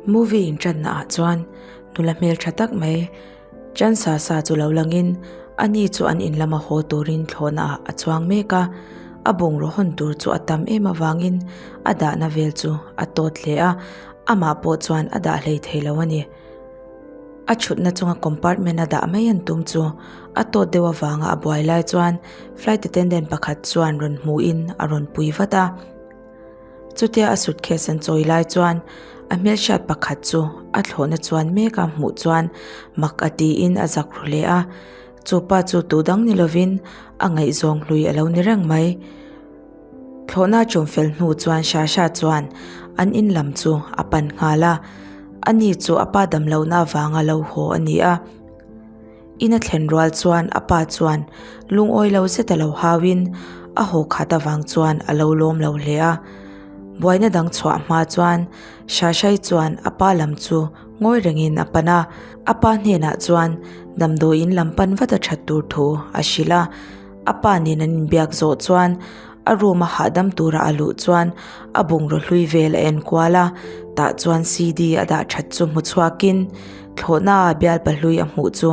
Movie inṭanna ah chuan nula hmelṭha tak mai Chan Sa Sa chu lo langin ani chu an in lama haw turin thlawhna ah a chuang mek a, a bungraw hawn tur chu a tam em avangin a dahna vel chu a tawt hle a, amah pawh chuan a dah hlei thei lo a ni. A thutna chunga compartment a dah mai an tum chu a tawt deuh avanga a buai lai chuan flight attendant pakhat chuan rawn hmuhin a rawn pui vat a. Chutia a suitcase an chawi lai chuan a hmelhriat pakhat chu a thlawhna chuan mek a hmuh chuan mak a tiin a zak ru hle a. Chupa chu tu dang ni lovin a ngaihzawng hlui a lo ni reng mai. Thlawhna chawm fel hnu chuan Shasha chuan an in lam chu a pan nghal a, ani chu a pa damlohna avanga lo haw a ni a. In a thlen rual chuan a pa chuan lungawi lo zet a lo hauin a haw khat avang chuan a lo lawm lo hle a. Buaina dang chhuah hma chuan Shashai chuan a pa lam chu ngawi rengin a pan a, a pa hnenah chuan damdawiin lam pan vat a that tur thu a hrilh a. A pa nen an inbiak zawh chuan a room a hahdam tura a luh chuan a bungraw hlui vel a en kual a, tah chuan CD a dah that chu hmu chhuakin thlawhna a bialpa hlui a hmuh chu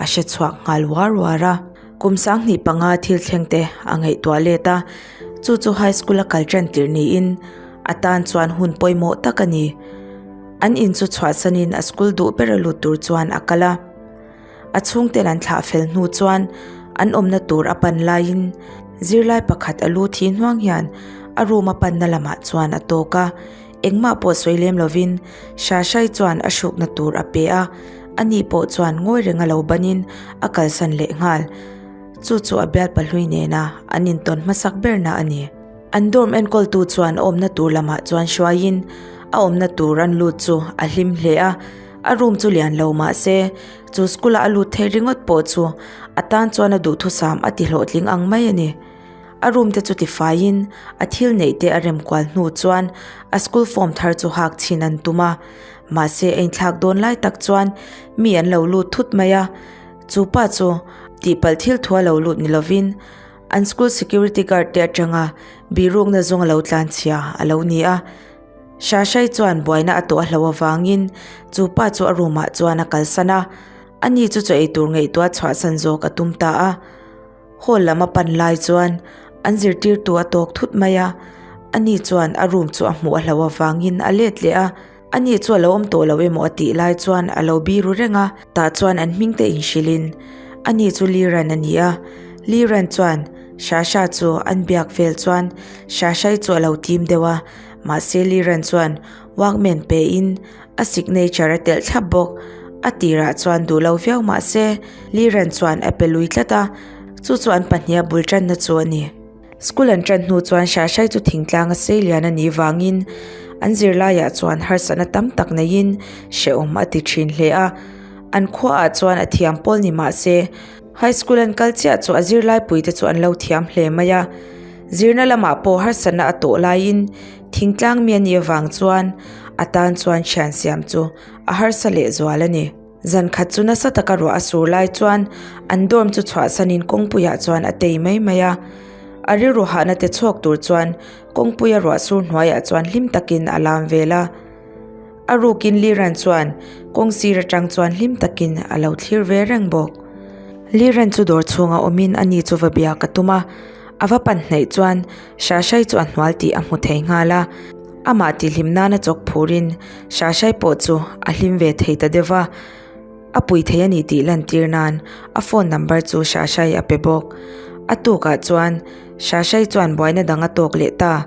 a hre chhuak nghal uar uar a. Kum sanghnih panga thil thleng te a ngaihtuah let a, chu chu high school a kal tan tirh niin a tan chuan hun pawimawh tak a ni. An in chu chhuahsanin a school duh ber a lut tur chuan a kal a. A chhungten an thlah fel hnu chuan an awmna tur a pan laiin zirlai pakhat a lu thi hnuang hian a room a panna lamah chuan a tawk a, engmah pawh sawi lem lovin Shashai chuan a hrukna tur a pe a, ani pawh chuan ngawi reng a lo banin a kalsan leh nghal. Chu chu a bialpa hlui nena an intawn hmasak berna a ni. An dorm enkawltu chuan a awmna tur lamah chuan hruaiin a awmna tur an lut chu a hlim hle a, A room chu lian lo mah se chu school a a lut thei ringawt pawh chu a tan chuan a duhthusam a ti hlawhtling ang mai a ni. A room te chu tifaiin a thil neih te a rem kual hnu chuan a school form thar chu hak chhin an tum a, mahse a inthlak dawn lai tak chuan mi an lo lut thut mai a, chu pa chu tihpalh thil thu a lo lut ni lovin an school security guard te atanga bihrukna zawng a lo tlanchhia a lo ni a. Shashai chuan buaina a tawh a hlo avangin chu pa chu a room ah chuan a kalsan a, ani chu chaw ei tur ngaihtuah chhuahsan zawk a tum ta a. Hall lam a pan lai chuan an zirtirtu a tawk thut mai a, ani chuan a room chu a hmuh a hlo avangin a let leh a, ani chu a lo awm tawh lo emaw a tih lai chuan a lo biru reng a, tah chuan an hming te inhrilhin ani chu Liran a ni a, Liran chuan Shasha chu an biak vel chuan Shashai chu a lo tim deuh a. Mahse Liran chuan Walkman pe in a signature a telh thlap bawk. A tirah chuan duh lo viau mahse Liran chuan a pe lui tlat a, chu chu an pahniha bul tanna chu a ni. School an tan hnu chuan Shashai chu thingtlang a sei lian a nih vangin an zirlaiah chuan harsatna tam tak neiin hrehawm a ti thin hle a. An khuaah chuan a thiam pawl ni mahse high school an kal chiah chu a zirlaipuite chu an lo thiam hle mai a. Zirna lamah pawh harsatna a tawh laiin thingtlang mi a nih avang chuan a tan chuan thian siam chu a harsa leh zual a ni. Zan khat chu nasa taka ruah a sur lai chuan an dorm chu chhuahsanin kawngpuiah chuan a tei mai mai a. A rilru hahna te chhuak tur chuan kawngpuia ruah sur hnuaiah chuan hlim takin a lam vel a. A rukin Liran chuan kawng sir atang chuan hlim takin a lo thlir ve reng bawk. Liran chu dawr chhunga awmin ani chu va biak a tum a, a va pan hnaih chuan Shashai chu a hnual tih a hmu thei nghal a. Amah tihhlim nana chawk phurin Shashai pawh chu a hlim ve thei ta deuh va, a pui thei a ni tih lantir nan a phone number chu Shashai a pe bawk. A tukah chuan Shashai chuan buaina dang a tawk leh ta.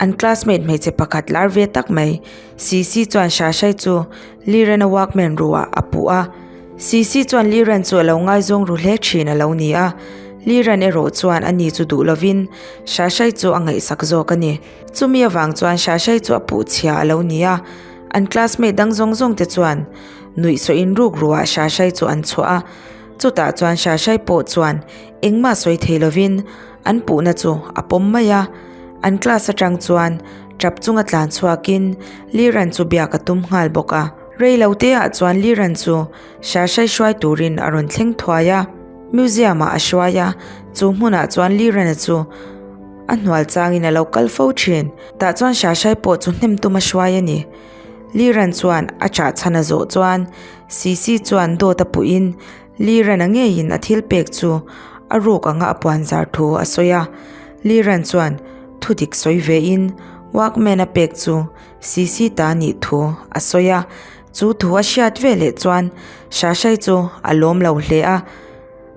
An classmate hmeichhe pakhat lar ve tak mai, Sisi chuan Shashai chu Liren-a Walkman ruah a puh a. Sisi chuan Liren chu a lo ngaizawng ru hle thin a lo ni a, Liren erawh chuan ani chu duh lovin Shashai chu a ngaihsak zawk a ni. Chumi avang chuan Shashai chu a puh chhia a lo ni a, an classmate dang zawng zawng te chuan nuihsawh in ruk ruah Shashai chu an chhuah a, chutah chuan Shashai pawh chuan engmah sawi thei lovin An puhna chu a pawm mai a, an class atang chuan tap chunga tlan chhuakin Liran chu biak a tum nghal bawk a. Rei lo te ah chuan Liran chu Shashai hruai turin a rawn thleng thuai a, museum ah a hruai a, chu hmunah chuan Liran-a chu a hnual changin a lo kal fo thin. Tah chuan Shashai pawh chu hnem tum a hruai a ni. Liran chuan a chah chhan a zawh chuan Sisi chuan dawt a puhin Liran-a ngeiin a thil pek chu a ruk anga a puan zar thu a sawi a. Liran chuan thu dik sawi vein Walkman a pek chu Sisi ta nih thu a sawi a. Chu thu a hriat veleh chuan Shashai chu a lawm lo hle a.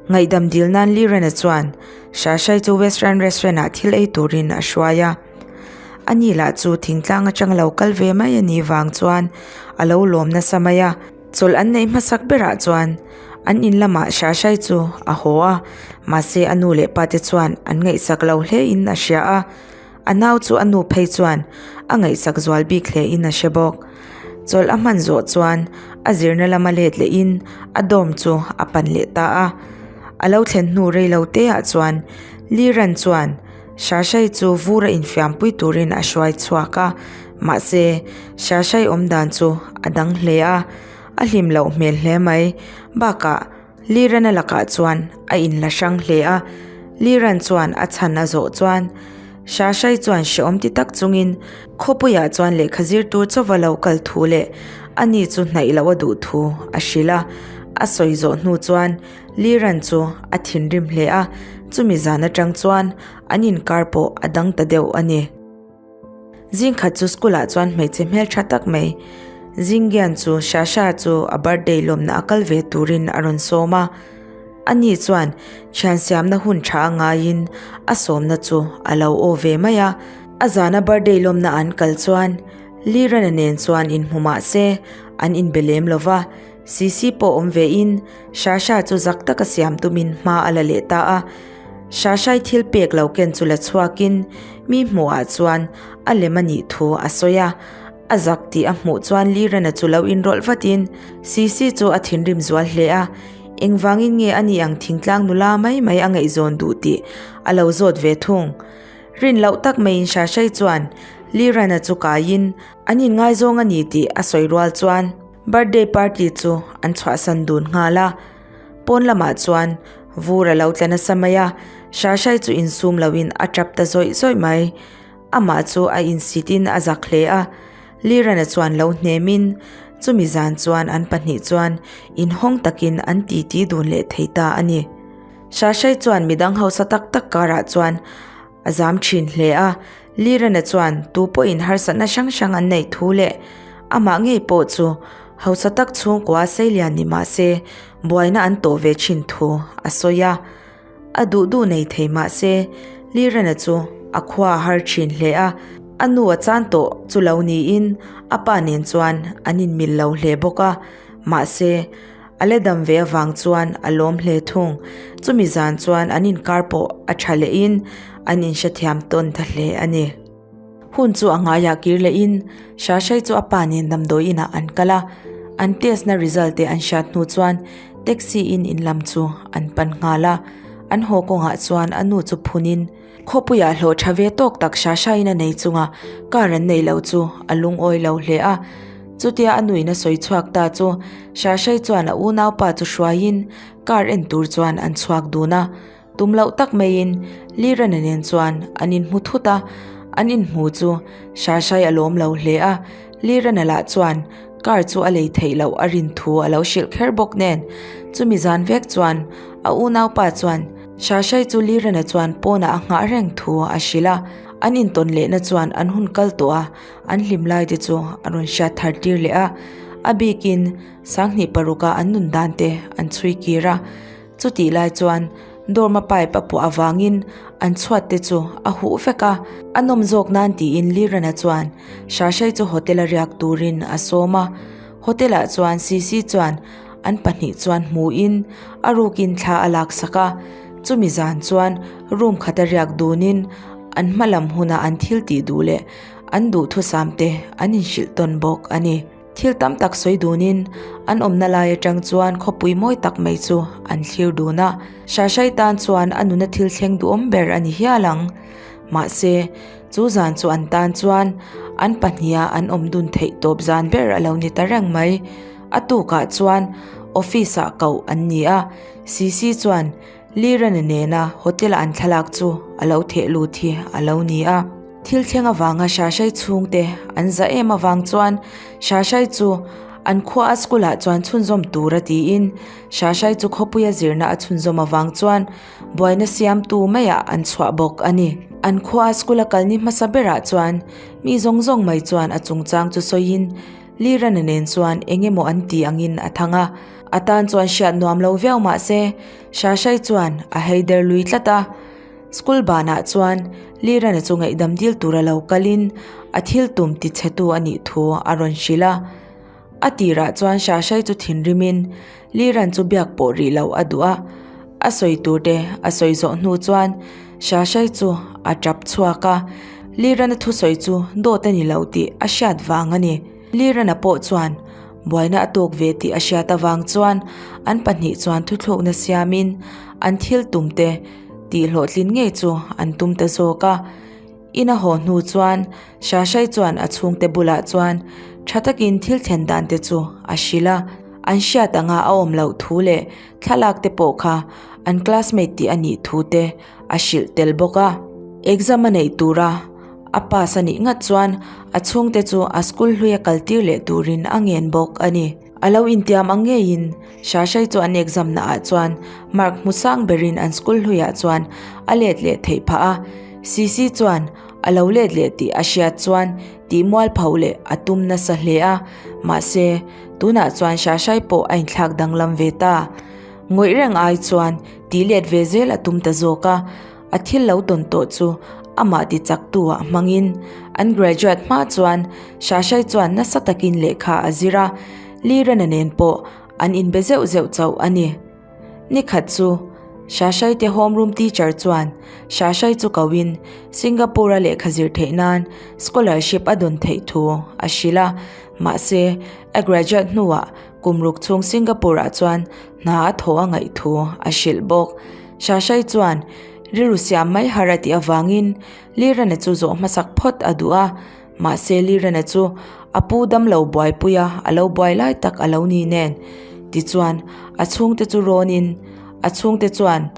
Ngaihdam dil nan Liran-a chuan Shashai chu Western Restaurant ah thil ei turin a hruai a. Ani lah chu thingtlang atang lo kal ve mai a nih vang chuan a lo lawm nasa mai a. Chawlh an neih hmasak berah chuan an in lamah Shashai chu a haw a, mahse a nu leh pa te chuan an ngaihsak lo hle in a hria a. A nau chu a nu phei chuan a ngaihsak zual bik hle in a hre bawk. Chawlh a hman zawh chuan a zirna lama let leh in a dorm chu a pan leh ta a. A lo thlen hnu rei lo te ah chuan Liran chuan Shashai chu vur a infiampui turin a hruai chhuak a, mahse Shashai awm dan chu a dang hle a, a hlim loh hmel hle mai. Bakah Liran-a lakah chuan a inla hrang hle a, Liran chuan a chhan a zawh chuan Shashai chuan hrehawm ti tak chungin khawpuiah chuan lehkha zir tur chauva lo kal thu leh ani chu hnaih loh a duh thu a hrilh a, a sawi zawh hnu chuan Liran chu a thinrim hle a, chumi zan atang chuan an inkar pawh a dang ta deuh a ni. Zingkhat chu school ah chuan hmeichhe hmeltha tak mai Zingian chu Shasha chu a birthday lawmna a kal ve turin a rawn sawm a, ani chuan thian siamna hun tha a ngaiin a sawmna chu a lo aw ve mai a. A zana birthday lawmna an kal chuan Lirana nen chuan inhmu mah se an inbe lem lo va, Sisi pawh awm ve in Shasha chu zak taka siam tumin hma a la leh ta a. Shashai thil pek lo ken chu la chhuakin mi hmuhah chuan a lem a nih thu a sawi a. A zak tih a hmuh chuan Lirana chu lo inrawlh vatin Sisi chu a thinrim zual hle a. Engvangin nge a ni ang thingtlang nula mai mai a ngaihzawn duh tih a lo zawt ve thung. Rin loh tak maiin Shashai chuan Lirana chu kaiin an inngaizawng a ni tih a sawi rual chuan, Birthday party chu an chhuahsan dun nghal a, pawn lamah chuan vur a lo tla nasa mai a, Shashai chu insum loin a tap ta zawih zawih mai. Amah chu a insit in a zak hle a, Lirana chuan lo hnemin chumi zan chuan an pahnih chuan inhawng takin an titi dun leh thei ta a ni. Shashai chuan midang hausa tak tak karah chuan A zam thin hle a, Lirana chuan tu pawhin harsatna hrang hrang an neih thu leh amah ngei pawh chu hausa tak chhungkua seilian ni mah se buaina an tawh ve thin thu a sawi a. A duh duh nei thei mah se Lirana chu a khua a har thin hle a, a nu a chan tawh chu lo niin a pa nen chuan an inmil lo hle bawk a, mahse, A la dam ve avang chuan a lawm hle thung. Chumi zan chuan an inkar pawh a tha lehin an inhrethiam tawn ta hle a ni. Hun chu a ngaiah kir lehin Shashai chu a pa nen damdawi inah an kal a, an test na result te an hriat hnu chuan taxi in in lam chu an pan nghal a. An haw kawngah chuan a nu chu phunin khawpuiah hlawh tha ve tawk tak Shashaiin a nei chunga car an nei lo chu a lungawi lo hle a. Chutia a nuin a sawi chhuak ta chu Shashai chuan a unaupa chu hruaiin car en tur chuan an chhuak dun a. Tum loh tak maiin Lirana nen chuan an inhmu thut a, an inhmu chu Shashai a lawm lo hle a. Lirana lah chuan car chu a lei theih loh a rin thu a lo hrilh kher bawk nen chumi zan vek chuan a unaupa chuan Shashai chu Lirana chuan pawnah a nghah reng thu a hrilh a. An intawn lehna chuan an hun kal tawh a. An hlim lai te chu a rawn hriat thar tir leh a, a bikin sanghnih paruka an nun dan te an chhui kir a. Chutih lai chuan dorm-a pipe a puah avangin an chhuat te chu a huh vek a, a nawm zawk nan tiin Lirana chuan Shashai chu hotel-a riak turin a sawm a. Hotel-ah chuan Sisi chuan an pahnih chuan hmuin a rukin thla a laksak a, chumi zan chuan room khata riak dunin an hma lam huna an thil tih duh leh An duhthusam te an inhrilh tawn bawk a ni. Thil tam tak sawi dunin an awmna lai atang chuan khawpui mawi tak mai chu an thlir dun a. Shashai tan chuan a nuna thil thleng duhawm ber a ni hial ang. Mahse, chu zan chu an tan chuan an pahniha an awm dun theih tawp zan ber a lo ni ta reng mai. A tukah chuan office ah koh an ni a, Sisi chuan Lirana nena hotel-a an thlalak chu a lo theh lut hi a lo ni a. Thil thleng avanga Shashai chhungte an za em avang chuan Shashai chu an khua a school ah chuan chhunzawm tur a tiin Shashai chu khawpuia zirna a chhunzawm avang chuan buaina siamtu maiah an chhuah bawk a ni. An khua a school a kalni hmasa berah chuan mi zawng zawng mai chuan a chungchang chu sawiin Lirana nen chuan eng emaw an ti angin a thang a, a tan chuan hriat nuam lo viau mah se Shashai chuan a hei der lui tlat a. School banah chuan Lirana chu ngaihdam dil tura lo kalin a thil tum ti chhetu a nih thu a rawn hrilh a. A tirah chuan Shashai chu thinrimin Liran chu biak pawh rih loh a duh a, a sawi tur te a sawi zawh hnu chuan Shashai chu a tap chhuak a, Lirana thusawi chu dawt a ni lo tih a hriat vang a ni. Lirana pawh chuan buaina a tawk ve tih a hriat avang chuan an pahnih chuan thuthlukna siamin an thil tum te tih hlawhtlin ngei chu an tum ta zawk a. In a haw hnu chuan Shashai chuan a chhungte bulah chuan tha takin thil thlen dan te chu a hrilh a. An hriat anga a awm loh thu leh thlalak te pawh kha an classmate tih a nih thu te a hrilh tel bawk a. Exam a neih tura a pass a nih ngat chuan a chhungte chu a school hluia kal tir leh turin a ngen bawk a ni. A lo intiam ang ngeiin Shashai chu an exam naah chuan mark hmu sang berin an school hluiah chuan a let leh theih phah a. Sisi chuan a lo let leh tih a hriat chuan tih mualpho leh a tum nasa hle a, mahse tunah chuan Shashai pawh a inthlak danglam ve ta. Ngawih reng ai chuan tih let ve zel a tum ta zawk a. A thil lo tawn tawh chu amah ti chak tu ah hmangin an graduate hma chuan Shashai chuan nasa takin lehkha a zir a, Lirana nen pawh an inbe zeuh zeuh chauh a ni. Nikhat chu Shashai te homeroom teacher chuan Shashai chu koin Singapore a lehkha zir theih nan scholarship a dawn theih thu a hrilh a, mahse a graduate hnuah kum ruk chhung Singapore ah chuan hna a thaw a ngaih thu a hrilh bawk. Shashai chuan rilru siam mai har a tih avangin Lirana chu zawh hmasak phawt a duh a, mahse Lirana chu a pu damlo buaipui a, a lo buai lai tak a lo ni nen. Tichuan a chhungte chu rawnin a chhungte chuan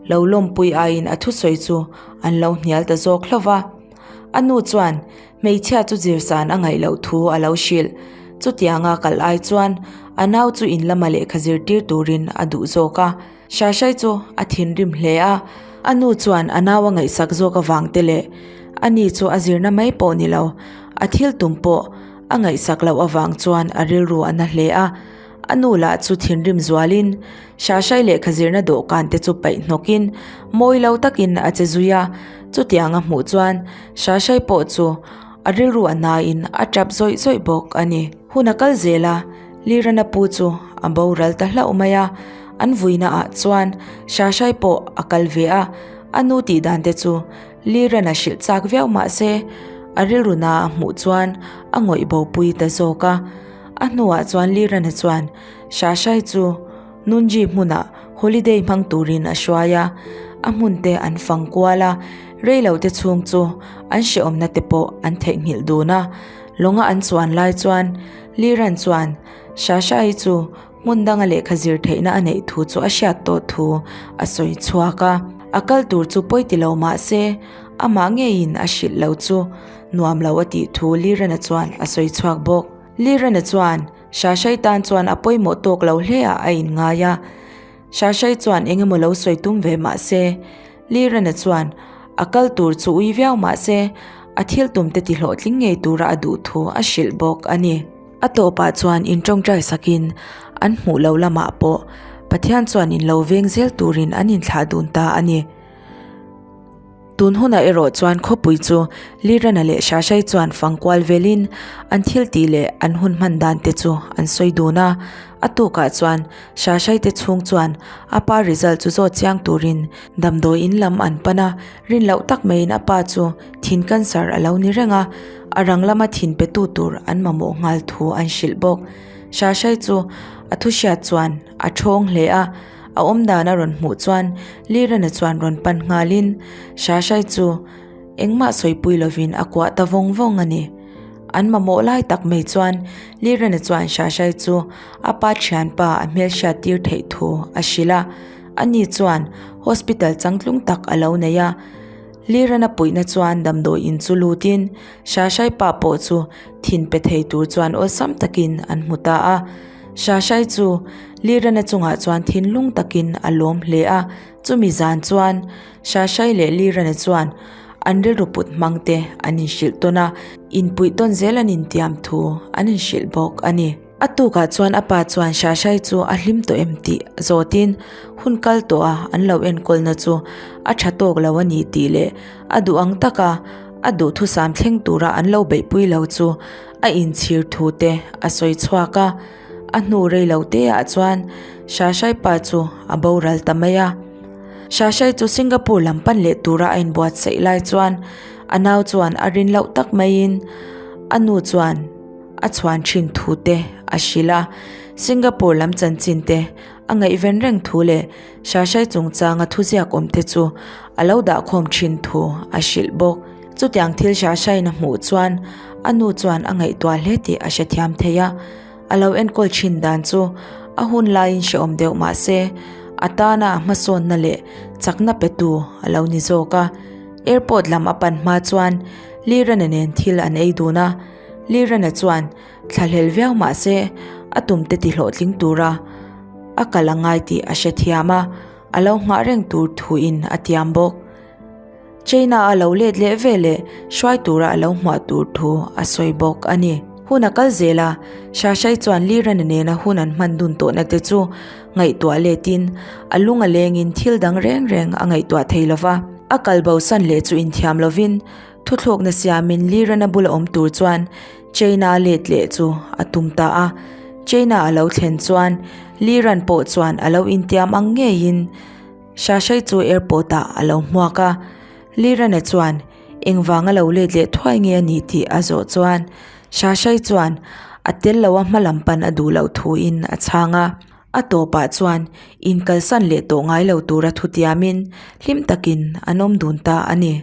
lo lawmpui aiin a thusawi chu an lo hnial ta zawk hlauh va. A nu chuan hmeichhia chu zirsan a ngaih loh thu a lo hrilh. Chutianga kal ai chuan a nau chu in lama lehkha zirtir turin a duh zawk a. Shashai chu a thinrim hle a, a nu chuan a nau a ngaihsak zawk avang te leh a ni chu a zirna mai pawh ni lo, a thil tum pawh a ngaihsak loh avang chuan a rilru a na hle a. A nu lah chu thinrim zualin Shashai lehkha zirna dawhkan te chu paih hnawkin mawi lo takin a che zui a, chutiang a hmuh chuan Shashai pawh chu a rilru a nain a tap zawih zawih bawk a ni. Hun a kal zel a, Lirana pu chu a boral ta hlauh mai a, an vuina ah chuan Shashai pawh a kal ve a, a nu tih dan te chu Lirana hrilh chak viau mah se a rilru na a hmuh chuan a ngawih bo pui ta zawk a. A hnuah chuan Lirana chuan Shashai chu Nunji hmunah holiday hmang turin a hruai a, a hmun te an fang kual a, reilo te chhung chu an hrehawmna te pawh an theihnghilh dun a. Lawnga an chuan lai chuan Liran chuan Shashai chu hmun danga lehkha zir theihna a neih thu chu a hriat tawh thu a sawi chhuak a. A kal tur chu pawi ti lo mah se amah ngeiin a hrilh lo chu nuam lo a tih thu Lirana chuan a sawi chhuak bawk. Lirana chuan Shashai tan chuan a pawimawh tawk lo hle ah a inngai a. Shashai chuan eng emaw lo sawi tum ve mah se, Lirana chuan a kal tur chu ui viau mah se, a thil tum te ti hlawhtling ngei tura a duh thu a hrilh bawk a ni. A tawpah chuan in tawngtai sakin an hmuh lo lamah pawh Pathian chuan in lo veng zel turin an inthlah dun ta a ni. Tun hunah erawh chuan khawpui chu Lirana leh Shashai chuan fang kual velin an thil tih leh an hun hman dan te chu an sawi dun a. A tukah chuan Shashai te chhung chuan a pa result chu zawt chiang turin damdawi in lam an pan a, rin loh tak maiin a pa chu thin cancer a lo ni reng a, a rang lama thin pe tu tur an mamawh nghal thu an hrilh bawk. Shashai chu a thu hriat chuan a thawng hle a. A awm dan a rawn hmuh chuan Lirana chuan rawn pan nghalin Shashai chu engmah sawipui lovin a kuah ta vawng vawng a ni. An mamawh lai tak mai chuan Lirana chuan Shashai chu a pa thianpa a hmelhriat tir theih thu a hrilh a, ani chuan hospital changtlung tak a lo nei a. Lirana puihna chuan damdawi in chu lutin Shashai pa pawh chu thin pe thei tur chuan awlsam takin an hmu ta a. Shashai chu Lirana chungah chuan thinlung takin a lawm hle a. Chumi zan chuan Shashai leh Lirana chuan an rilru put hmang te an inhrilh tawn a, inpuih tawn zel an intiam thu an inhrilh bawk a ni. A tukah chuan a pa chuan Shashai chu a hlim tawh em tih zawtin hun kal tawh a an lo enkawlna chu a tha tawk lo a ni tih leh a duh ang taka a duhthusam thleng tura an lo beihpui lo chu a inchhir thu te a sawi chhuak a. A hnu rei lo te ah chuan Shashai pa chu a boral ta mai a. Shashai chu Singapore lam pan leh tura a inbuatsaih lai chuan a nau chuan a rin loh tak maiin a nu chuan a chhuan thin thu te a hrilh a, Singapore lam chanchin te a ngaihven reng thu leh Shashai chungchanga thuziak awm te chu a lo dahkhawm thin thu a hrilh bawk. Chutiang thil Shashaiin a hmuh chuan a nu chuan a ngaihtuah hle tih a hrethiam thei a, a lo enkawl thin dan chu a hun laiin hrehawm deuh mah se a tana a hmasawnna leh chakna petu a lo ni zawk a. Airport lam a pan hma chuan Lirana nen thil an ei dun a. Lirana chuan thlahlel viau mah se a tumte tihlawhtling tura a kal a ngai tih a hrethiam a, a lo nghah reng tur thuin a tiam bawk. China a lo let leh ve leh hruai tura a lo hmuah tur thu a sawi bawk a ni. Hun a kal zel a, Shashai chuan Lirana nena hun an hman dun tawhna te chu ngaihtuah letin a lung a lengin thil dang reng reng a ngaihtuah thei lo va. A kal bosan leh chu inthiam lovin Thuthlawkna siamin Lirana bula awm tur chuan China let leh chu a tum ta a. China a lo thlen chuan Liran pawh chuan a lo intiam ang ngeiin Shashai chu airport ah a lo hmuak a. Lirana chuan engvang a lo let leh thuai nge a nih tih a zawh chuan Shashai chuan a tel lo a hma lam pan a duh loh thuin a chhang a. A tawpah chuan inkalsan leh tawh ngai lo tura thutiamin hlim takin an awm dun ta a ni.